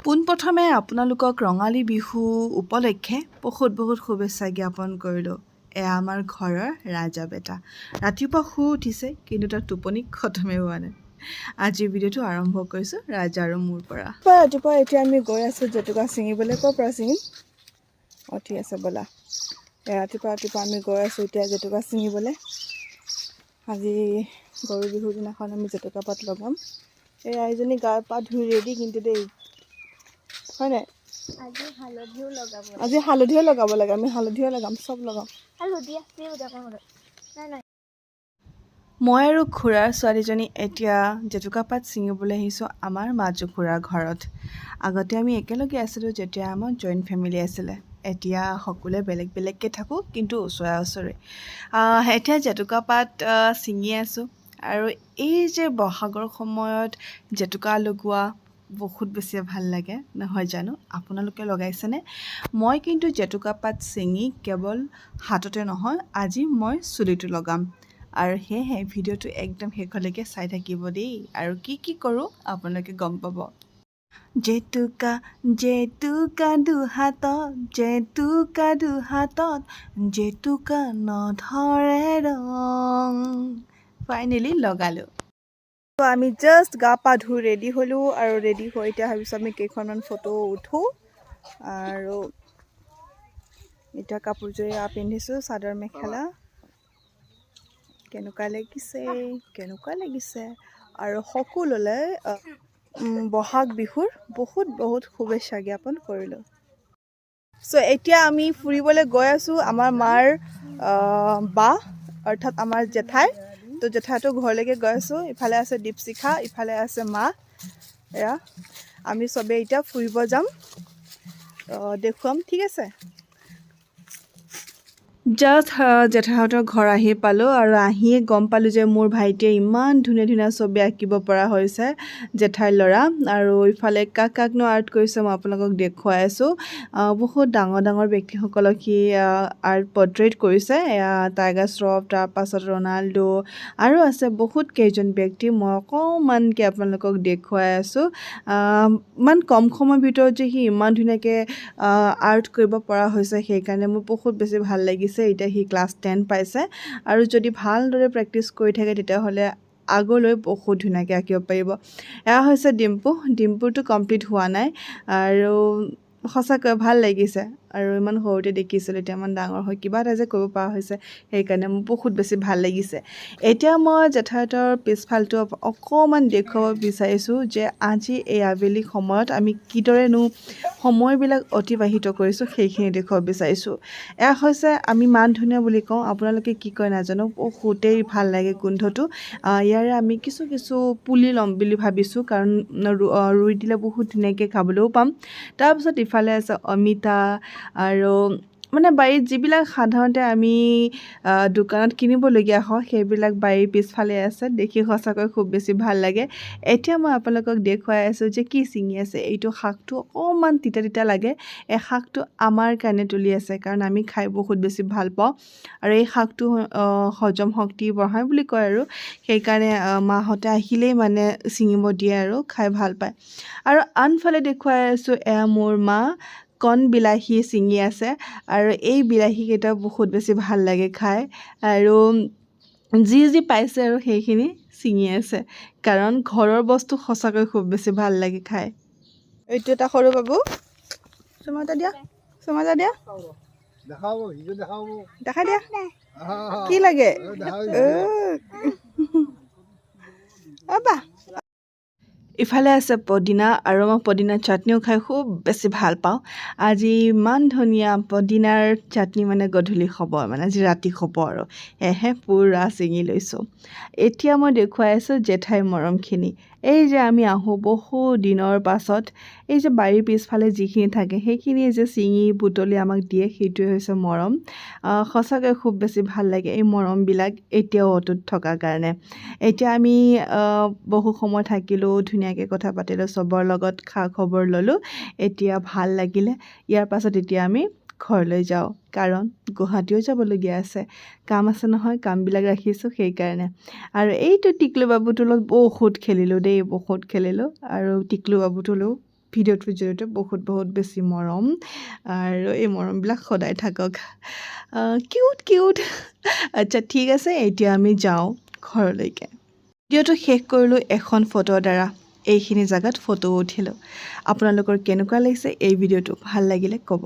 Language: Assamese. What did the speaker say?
পোনপ্ৰথমে আপোনালোকক ৰঙালী বিহু উপলক্ষে বহুত বহুত শুভেচ্ছা জ্ঞাপন কৰিলোঁ। এয়া আমাৰ ঘৰৰ ৰাজা বেটা, ৰাতিপুৱা শুই উঠিছে, কিন্তু তাৰ টোপনি খতমেই হোৱা নাই। আজিৰ ভিডিঅ'টো আৰম্ভ কৰিছোঁ ৰাজা আৰু মোৰ পৰা। ৰাতিপুৱা এতিয়া আমি গৈ আছোঁ জেতুকা ছিঙিবলৈ। ক'ৰ পৰা ছিঙিম? অঁ, ঠিক আছে, ব'লা। ৰাতিপুৱা ৰাতিপুৱা আমি গৈ আছোঁ এতিয়া জেতুকা ছিঙিবলৈ। আজি গৰু বিহুৰ দিনাখন আমি জেতুকা পাত লগাম। এই আইজনী গা পা ধুই ৰেডি কিন্তু দেই, হয় নাই? আজি হালধিও লগাব। আজি হালধিও লগাব লাগে। আমি হালধিও লগাম, চব লগাম। হালধি আছে নাই নাই। মই আৰু খুৰাৰ ছোৱালীজনী এতিয়া জেতুকা পাত ছিঙিবলৈ আহিছোঁ আমাৰ মাজু খুৰাৰ ঘৰত। আগতে আমি একেলগে আছিলোঁ, যেতিয়া আমাৰ জইণ্ট ফেমিলি আছিলে। এতিয়া সকলোৱে বেলেগ বেলেগকৈ থাকোঁ, কিন্তু ওচৰা ওচৰি। এতিয়া জেতুকা পাত ছিঙি আছোঁ আৰু এই যে বহাগৰ সময়ত জেতুকা লগোৱা বহুত বেছি ভাল লাগে, নহয় জানো? আপোনালোকে লগাইছেনে? মই কিন্তু জেতুকা পাত ছিঙি কেৱল হাততে নহয়, আজি মই চুলিটো লগাম আৰু সেয়েহে ভিডিঅ'টো একদম শেষলৈকে চাই থাকিব দেই। আৰু কি কি কৰোঁ আপোনালোকে গম পাব। জেতুকা জেতুকা দুহাতত, জেতুকা দুহাতত, জেতুকা নধৰে ৰং। ফাইনেলি লগালোঁ। আমি জাষ্ট গা পা ধুই ৰেডি হ'লোঁ আৰু ৰেডি হৈ এতিয়া ভাবিছোঁ আমি কেইখনমান ফটো উঠোঁ। আৰু এতিয়া কাপোৰযোৰ এয়া পিন্ধিছোঁ, চাদৰ মেখেলা। কেনেকুৱা লাগিছে, কেনেকুৱা লাগিছে? আৰু সকলোলৈ বহাগ বিহুৰ বহুত বহুত শুভেচ্ছা জ্ঞাপন কৰিলোঁ। চ' এতিয়া আমি ফুৰিবলৈ গৈ আছোঁ আমাৰ মাৰ বা, অৰ্থাৎ আমাৰ জেঠাই। তো জেঠাইটোৰ ঘৰলৈকে গৈ আছোঁ। ইফালে আছে দীপশিখা, ইফালে আছে মা। এয়া আমি চবেই এতিয়া ফুৰিব যাম, দেখুৱাম, ঠিক আছে? জাষ্ট জেঠাইহঁতৰ ঘৰ আহি পালোঁ আৰু আহিয়ে গম পালোঁ যে মোৰ ভাইটিয়ে ইমান ধুনীয়া ধুনীয়া ছবি আঁকিব পৰা হৈছে, জেঠাইৰ ল'ৰা। আৰু ইফালে কাক কাকনো আৰ্ট কৰিছে, মই আপোনালোকক দেখুৱাই আছোঁ। বহুত ডাঙৰ ডাঙৰ ব্যক্তিসকলক সি আৰ্ট পৰ্ট্ৰেইট কৰিছে। এয়া টাইগাৰ শ্ৰফ, তাৰপাছত ৰনাল্ডো আৰু আছে বহুত কেইজন ব্যক্তি। মই অকণমানকৈ আপোনালোকক দেখুৱাই আছোঁ। ইমান কম সময়ৰ ভিতৰত যে সি ইমান ধুনীয়াকৈ আৰ্ট কৰিব পৰা হৈছে, সেইকাৰণে মোৰ বহুত বেছি ভাল লাগিছে। এতিয়া সি ক্লাছ 10 পাইছে আৰু যদি ভালদৰে প্ৰেক্টিচ কৰি থাকে, তেতিয়াহ'লে আগলৈ বহুত ধুনীয়াকৈ আঁকিব পাৰিব। এয়া হৈছে ডিম্পু। ডিম্পুৰটো কমপ্লিট হোৱা নাই আৰু সঁচাকৈ ভাল লাগিছে। আৰু ইমান সৰুতে দেখিছিলোঁ, এতিয়া ইমান ডাঙৰ হৈ কিবা এটা যে কৰিব পৰা হৈছে, সেইকাৰণে মোৰ বহুত বেছি ভাল লাগিছে। এতিয়া মই জেঠাইহঁতৰ পিছফালটো অকণমান দেখুৱাব বিচাৰিছোঁ যে আজি এই আবেলি সময়ত আমি কিদৰেনো সময়বিলাক অতিবাহিত কৰিছোঁ, সেইখিনি দেখুৱাব বিচাৰিছোঁ। এয়া হৈছে, আমি মান ধনিয়া বুলি কওঁ, আপোনালোকে কি কয় নাজানো। বহুতেই ভাল লাগে গোন্ধটো। ইয়াৰে আমি কিছু কিছু পুলি ল'ম বুলি ভাবিছোঁ, কাৰণ ৰুই দিলে বহুত ধুনীয়াকৈ খাবলৈও পাম। তাৰপিছত ইফালে আছে অমিতা আৰু মানে বাৰীত যিবিলাক সাধাৰণতে আমি দোকানত কিনিবলগীয়া হয়, সেইবিলাক বাৰীৰ পিছফালে আছে। দেখি সঁচাকৈ খুব বেছি ভাল লাগে। এতিয়া মই আপোনালোকক দেখুৱাই আছোঁ যে কি ছিঙি আছে। এইটো শাকটো অকণমান তিতা তিতা লাগে। এই শাকটো আমাৰ কাৰণে তুলি আছে, কাৰণ আমি খাই বহুত বেছি ভাল পাওঁ আৰু এই শাকটো হজম শক্তি বঢ়ায় বুলি কয় আৰু সেইকাৰণে মাহঁতে আহিলেই মানে ছিঙিব দিয়ে আৰু খাই ভাল পায়। আৰু আনফালে দেখুৱাই আছোঁ, এয়া মোৰ মা কণ বিলাহী ছিঙি আছে আৰু এই বিলাহীকেইটা বহুত বেছি ভাল লাগে খাই। আৰু যি যি পাইছে আৰু সেইখিনি ছিঙি আছে, কাৰণ ঘৰৰ বস্তু সঁচাকৈ খুব বেছি ভাল লাগে খাই। এইটো এটা সৰু বাবু, চুমা এটা দিয়া, চুমা এটা দিয়া। দেখাব, ভিডিঅ' দেখাব। দেখাই দিয়া, কি লাগে? অ' বা, ইফালে আছে পদিনা আৰু মই পদিনা চাটনিও খাই খুব বেছি ভাল পাওঁ। আজি ইমান ধুনীয়া পদিনাৰ চাটনি মানে গধূলি হ'ব, মানে আজি ৰাতি হ'ব আৰু সেয়েহে পূৰা ছিঙি লৈছোঁ। এতিয়া মই দেখুৱাই আছোঁ জেঠাইৰ মৰমখিনি। এই যে আমি আহোঁ বহু দিনৰ পাছত, এই যে বাৰীৰ পিছফালে যিখিনি থাকে, সেইখিনি যে ছিঙি বুটলি আমাক দিয়ে, সেইটোৱে হৈছে মৰম। সঁচাকৈ খুব বেছি ভাল লাগে এই মৰমবিলাক এতিয়াও অটুট থকাৰ কাৰণে। এতিয়া আমি বহু সময় থাকিলোঁ, ধুনীয়াকৈ কথা পাতিলোঁ, চবৰ লগত খা খবৰ ল'লোঁ। এতিয়া ভাল লাগিলে। ইয়াৰ পাছত এতিয়া আমি ঘৰলৈ যাওঁ, কাৰণ গুৱাহাটীও যাবলগীয়া আছে, কাম আছে নহয়, কামবিলাক ৰাখিছোঁ সেইকাৰণে। আৰু এইটো টিকলু বাবুটোৰ লগত বহুত খেলিলোঁ দেই, বহুত খেলিলোঁ আৰু টিকলু বাবুটোলৈও ভিডিঅ'টোৰ জৰিয়তে বহুত বহুত বেছি মৰম আৰু এই মৰমবিলাক সদায় থাকক। Cute cute. আচ্ছা, ঠিক আছে, এতিয়া আমি যাওঁ ঘৰলৈকে। ভিডিঅ'টো শেষ কৰিলোঁ এখন ফটোৰ দ্বাৰা। এইখিনি জেগাত ফটো উঠিলোঁ। আপোনালোকৰ কেনেকুৱা লাগিছে এই ভিডিঅ'টো? ভাল লাগিলে ক'ব।